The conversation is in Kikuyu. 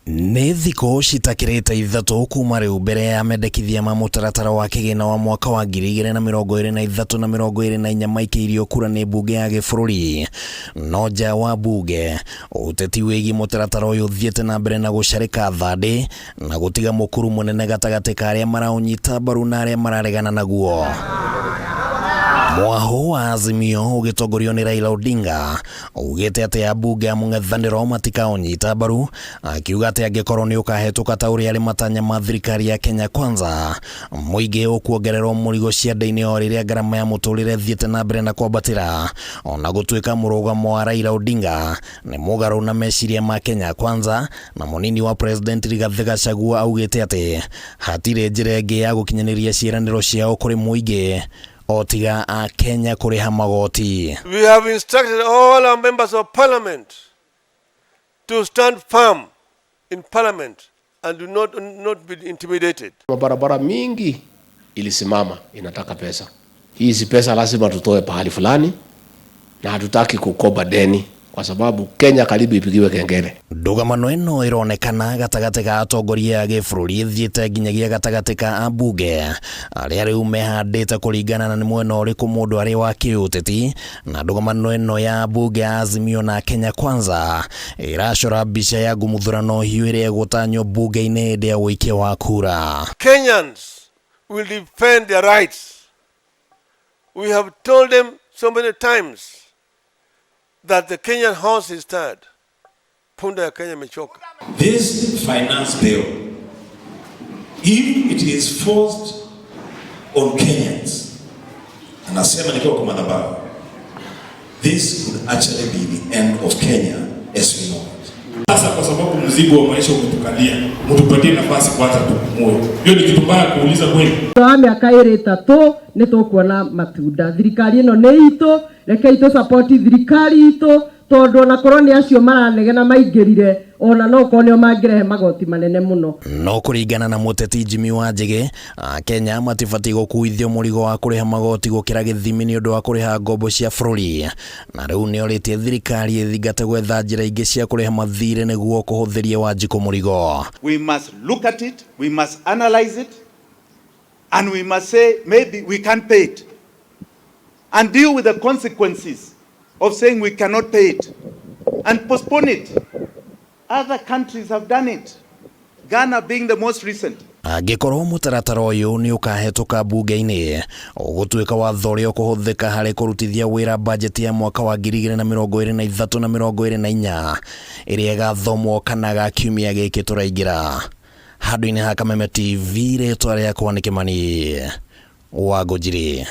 Nĩ thikũ citakĩrĩte 3 kuma rĩu mbere ya mendekithia ma mũtaratara wa kĩgĩna wa mwaka wa 2023 na 24 maikĩirio kura nĩ mbunge ya gĩbũrũri. No nja wa mbunge, ũteti wĩgiĩ mũtaratara ũyũ ũthiĩte na mbere na gũcarĩka thandĩ na gũtiga mũkuru mũnene gatagatĩ ka arĩa maraũnyita mbaru na arĩa mararegana naguo. Mwahũ wa Azimio ũgĩtongorio nĩ Raila Odinga augĩte atĩ ambunge a mũng'ethanĩro matikaũnyita mbaru, akiuga atĩ angĩkorwo nĩ ũkahetũka ta ũrĩa arĩ matanya ma thirikari ya Kenya Kwanza, mũingĩ ũkuongererwo mũrigo ciande-inĩ o rĩrĩa ngarama ya mũtũrĩre ĩthiĩte na mbere na kwambatĩra. Ona gũtuĩka mũrũgamo wa Raila Odinga nĩ mũgarũ na meciria ma Kenya Kwanza, na mũnini wa President Rigathĩ Gachagua augĩte atĩ hatirĩ njĩra ĩngĩ ya gũkinyanĩria ciĩranĩro ciao kũrĩ mũingĩ o tiga a Kenya kũrĩha magoti. We have instructed all our members of parliament to stand firm in parliament and do not be intimidated. Barabara mingi ilisimama inataka pesa. Hizi pesa lazima tutoe pahali fulani, na hatutaki kukopa deni kwa sababu Kenya karibu ipigiwe kengele. Ndũgamano ĩno ĩronekana gatagatĩ ga atongoria a gĩbũrũri ĩthiĩte nginyagia gatagatĩ ka ambunge arĩa rĩu mehandĩte kũringana na nĩ mwena ũrĩkũ mũndũ arĩ wa kĩũteti, na ndũgamano ĩno ya ambunge a Azimio na Kenya Kwanza ĩracora mbica ya ngumuthurano hiũ ĩrĩa ĩgũtanywo mbunge-inĩ hĩndĩ ya ũikia wa kura. Kenyans will defend their rights. We have told them so many times that the Kenyan horse is tired. Punda ya Kenya imechoka. This finance bill, if it is forced on Kenyans, anasema nikiwa kwa madhabahu, this could actually be the end of Kenya as we know it. Sasa kwa sababu mzigo wa maisha umetukalia, mtupatie nafasi kwanza tupumue. Hiyo ni kitu mbaya kuuliza kweli? Wa mĩaka 23 nĩ tũkuona matunda. Thirikari ĩno nĩ itũ, rekei tũ support thirikari itũ, tondũ ona korwo nĩ acio maranegena maingĩrire, ona no korwo nĩo mangĩrehe magoti manene mũno. No kũringana na mũteti Jimmy Wanjigi, Akenya matibatiĩ gũkuithio mũrigo wa kũrĩha magoti gũkĩra gĩthimi nĩ ũndũ wa kũrĩha ngombo cia bũrũri, na rĩu nĩorĩtie thirikari ĩthingate gwetha njĩra ingĩ cia kũrĩha mathirĩ nĩguo kũhũthĩria Wanjikũ mũrigo. We must look at it, we must analyze it, and we must say maybe we can't pay it, and deal with the consequences of saying we cannot pay it, and postpone it. Other countries have done it, Ghana being the most recent. Angĩkorwo mũtaratara ũyũ nĩ ũkahetũka mbunge-inĩ, ũgũtuĩka watho ũrĩa ũkũhũthĩka harĩ kũrutithia wĩra bajeti ya mwaka wa 2023 na 24 ĩrĩa ĩgathomwo kana ga kiumia gĩkĩ tũraingĩra. Handũ-inĩ ha Kameme TV, rĩtwa rĩakwa nĩ Kĩmani wa Ngũnjiri.